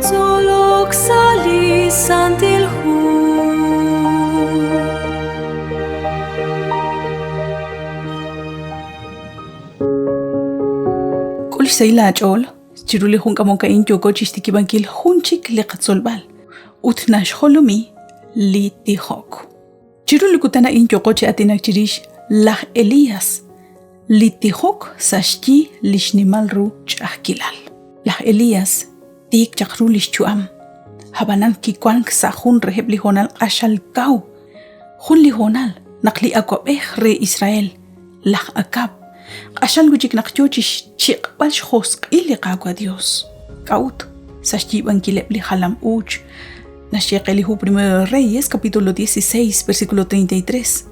Tzolok sa' li Santil Hu. K'ul xsahil aach'ool chiru li jun k'amok a'in yooko chixtikib'ankil jun chik li qatzolb'al ut naxjolomi li tijok. Chiru li kutan a'in yooqo chi aatinak chirix laj Elías, li tijok sa' xyi li xnimal ru ch'a'ajkilal. Laj Elías tiik chaq ru li xyu'am, ab'anan kiwank sa' jun reheb' li hoonal q'axal kaw, jun li hoonal naq li awab'ej re Israel, laj Acab, q'axal wi' chik naq yo chi xchiq'b'al xjosq'il li Qaawa' Yos. K'a'ut? Sa' xyiib'ankileb' li jalam uuch Naxye qe li hu Primero de Reyes, capítulo 16, versículo 33.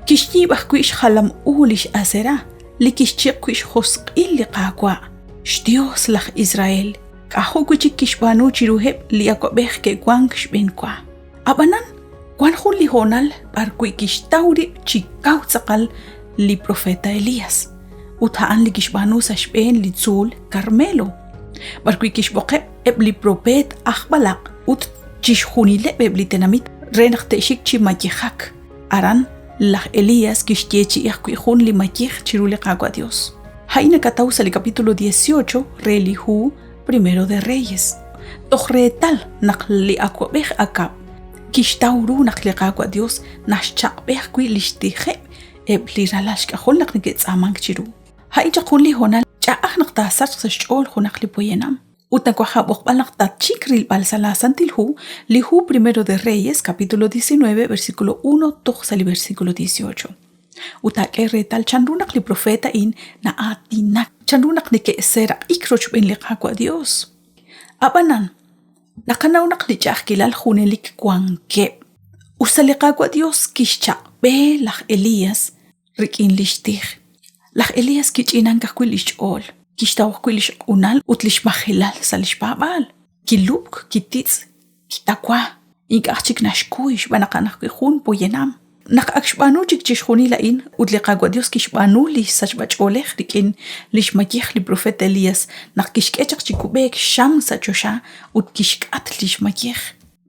Kixyiib' ajwi' xjalam u lix Asera, li kixchiq' wi' xjosq'il li Qaawa', xYos laj Israel. K'ajo' wi' chik kixb'aanu chiruheb' li awab'ej ke'wank xb'enwa. Ab'anan, wank jun li hoonal b'arwi' kixtaw rib' chi kaw tz'aqal li propeet Elías, ut a'an li kixb'aanu sa' xb'een li tzuul Karmelo, b'arwi' kixb'oqeb' eb' li propeet aj b'alaq' ut chixjunileb' eb' li tenamit re naq te'xik chi mayejak. Aran, laj Elías kixyeechi'i ajwi' jun li mayej chiru li Qaawa' Yos. A'in nakataw sa' li capítulo 18 re li hu Primero de Reyes. Toj reetal naq li awab'ej Acab kixtaw ru naq li Qaawa' Yos naxchaq'b'e ajwi' li xtijeb' eb' li ralal xk'ajol naq neke'tz'aamank chiru. A'in chaq jun li hoonal ch'a'aj naq taasachq sa' xch'ool junaq li poyanam. Ut nawaj aab'oqb'al naq tatxik rilb'al sa' laaSantil Hu, li hu Primero de Reyes, capítulo 19, versículo 1 toj sa' li versículo 18. Ut taak'e reetal chanru naq li profeet a'in na'aatinak, chanru naq neke'seeraq'ik rochb'een li Qaawa' Dios. Ab'anan, naqanaw naq li ch'a'ajkilal junelik wankeb'. Us ta li Qaawa' Dios kixchaq'b'e laj Elías rik'in li xtij. Laj Elías kich'inank ajwi' li xch'ool, kixtaw ajwi' li xq'unal ut li xmajelal sa' li xpaab'aal. Kilub'k, kititz', kitawa, ink'a' chik naxkuy xb'aan naq a'an ajwi' jun poyanam. Naq ak xb'aanu chik chixjunil a'in ut li Qaawa' Yos kixb'aanu li sachb'ach'oolej rik'in li xmayej li propeet Elías naq kixk'e chaq chi kub'eek xam sa' choxa ut kixk'at li xmayej.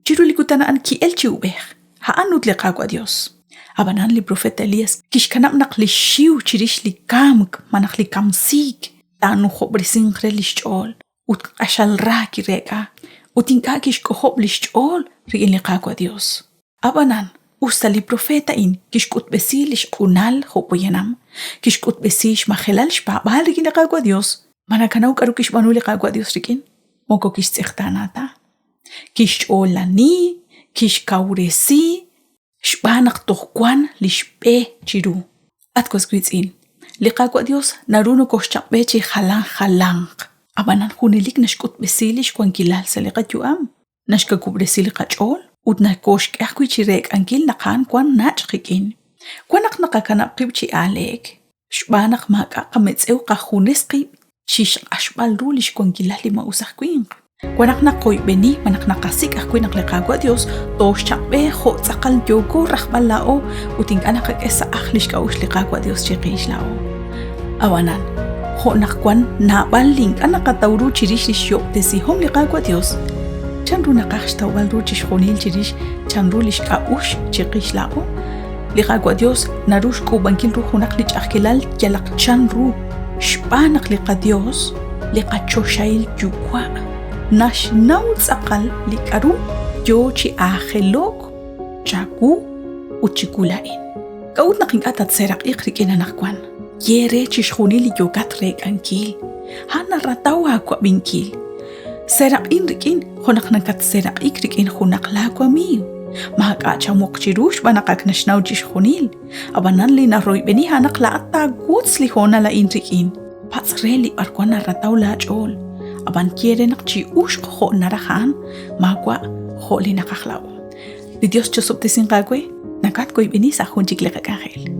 Chiru li kutan a'an ki'elk chi uub'ej, a'an ut li Qaawa' Yos. Ab'anan li propeet Elías kixkanab' naq li xxiw chirix li kamk malaj li kamsiik taanujob'resinq re li xch'ool ut q'axal ra kireek'a ut ink'a' kixk'ojob' li xch'ool rik'in li Qaawa' Yos. Ab'anan, us ta li propeet a'in kixk'utb'esi li xq'unal jo' poyanam, kixk'utb'esi xmajelal xpaab'aal rik'in li Qaawa' Yos, ma nakanaw k'aru kixb'aanu li Qaawa' Yos rik'in? Moko kixtz'eqtaana ta. Kixch'oolani, kixkawresi, xb'aan naq toj wank li xb'e chiru. At was wiitz'in, li Qaawa' Yos naru nokoxchaq'b'e chi jalan jalanq, ab'anan junelik naxk'utb'esi li xwankilal sa' li qayu'am, naxkawub'resi li qach'ool ut nokooxk'e ajwi' chi reek'ankil naq a'an wank nach' qik'in. Wan naq naqakanab' qib' chi aaleek, xb'aan naq maak'a' qametz'ew qajunes qib' chi xq'axb'al ru li xwankilal li maa'us aj winq. Wan naq naqoyb'eni malaj naqasik' ajwi' naq li Qaawa' Dios tooxchaq'b'e jo' tz'aqal yooko rajb'al laa'o ut ink'a' naqak'e sa' ajl li xk'a'uxl li Qaawa' Dios chiqix laa'o. Ab'anan, jo' naq wan naab'al li ink'a' naqataw ru chirix lix yo'ob'tesihom li Qaawa' Dios, chan ru naqaj xtawb'al ru chixjunil chirix chanru lix k'a'uxl chiqix laa'o? Li Qaawa' Dios naru xk'uub'ankil ru junaq li ch'a'ajkilal yalaq chan ru, xb'aan naq li qaDios, li qaChoxahil Yuwa', naxnaw tz'aqal li k'a'ru yoo chi aajelo'k chawu ut chiwu laa'in. K'a'ut naq ink'a' tatseeraq'iq rik'in anaqwan? Ye re chixjunil li yookat reek'ankil. A'an narataw aawab'inkil. Seeraq'in rik'in jo' naq nakatseeraq'ik rik'in junaq laawamiiw. Maak'a' chamuq chiru xb'aan naq ak naxnaw chixjunil. Ab'anan li naroyb'eni a'an naq laa'at taawotz li hoonal a'in rik'in. Patz' re li b'arwan narataw laach'ool. Ab'an ye re naq chi'uxq jo' naraj a'an, maawa' jo' li naqaj laa'o. Li Dios chosob'tesinq aawe, nakatwoyb'eni sa' jun chik li qak'anjel.